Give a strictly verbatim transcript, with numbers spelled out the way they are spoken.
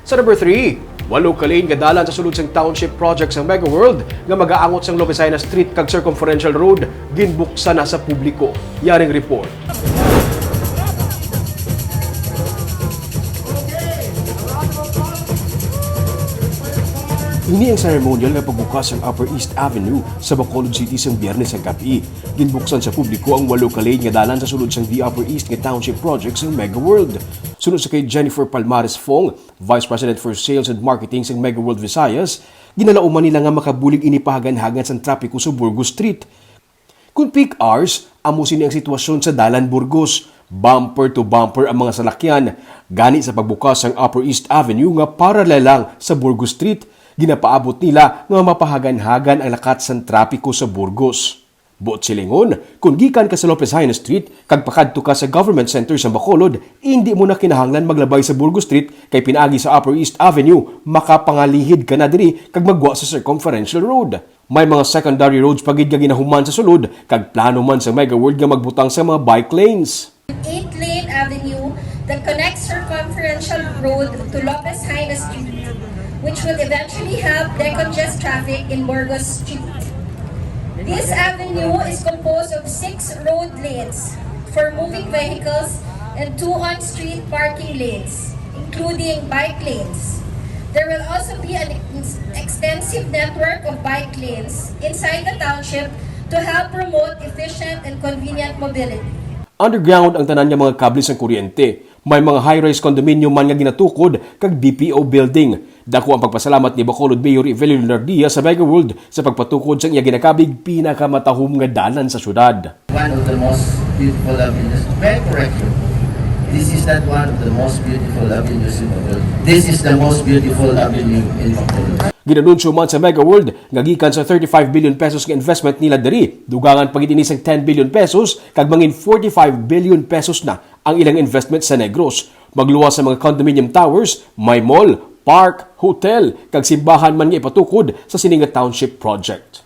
Sa number three, walo ka lane nga dalan sa sulod sang township project sang Mega World nga magaangot sang Lopez Jaena Street kag Circumferential Road ginbuksan na sa publiko. Yaring report. Ini ang seremonyal nga pagbukas sang Upper East Avenue sa Bacolod City sang Biyernes sa gab-i. Ginbuksan sa publiko ang walo ka lane nga dalan sa sulod sang The Upper East nga township project sang Mega World. Suno sa kay Jennifer Palmares Fong, Vice President for Sales and Marketing sang Mega World Visayas, ginalauman nila nga makabulig ini pahaganhagan sang trapiko sa Burgos Street. Kon peak hours, amo sini ang sitwasyon sa Dalan Burgos. Bumper to bumper ang mga salakyan. Gani sa pagbukas sang Upper East Avenue nga paralel lang sa Burgos Street, ginapaabot nila nga mapahaganhagan ang lakat sang trapiko sa Burgos. Buot silingon, kon gikan ka sa Lopez Jaena Street kag pakadto ka sa Government Center sa Bacolod, indi mo na kinahanglan maglabay sa Burgos Street kay pinaagi sa Upper East Avenue, makapangalihid ka na diri kag magwa sa Circumferential Road. May mga secondary roads pa gid nga ginahuman sa sulod kag plano man sa Mega World nga magbutang sa mga bike lanes. Eight-lane avenue that connects Circumferential Road to Lopez Jaena Street, which will eventually help decongest traffic in Burgos Street. This avenue is composed of six road lanes for moving vehicles and two on-street parking lanes, including bike lanes. There will also be an ex- extensive network of bike lanes inside the township to help promote efficient and convenient mobility. Underground ang tanan nga mga kable sang kuryente. May mga high-rise condominium man nga ginatukod kag B P O building. Dako ang pagpasalamat ni Bacolod Mayor Evelyn Leonardia sa Mega World sa pagpatukod sang iya ginakabig pinakamatahom nga dalan sa syudad. One of the most beautiful avenues. May I correct you? This is not one of the most beautiful avenues in the world. This is the most beautiful avenue in Bacolod. Ginanunsyo man sa Mega World nga gikan sa thirty-five billion pesos nga investment nila diri, dugangan pa gid ini sang ten billion pesos kag mangin forty-five billion pesos na ang ilang investment sa Negros. Magluwas sa mga condominium towers, may mall, park, hotel, kag simbahan man nga ipatukod sa sini nga township project.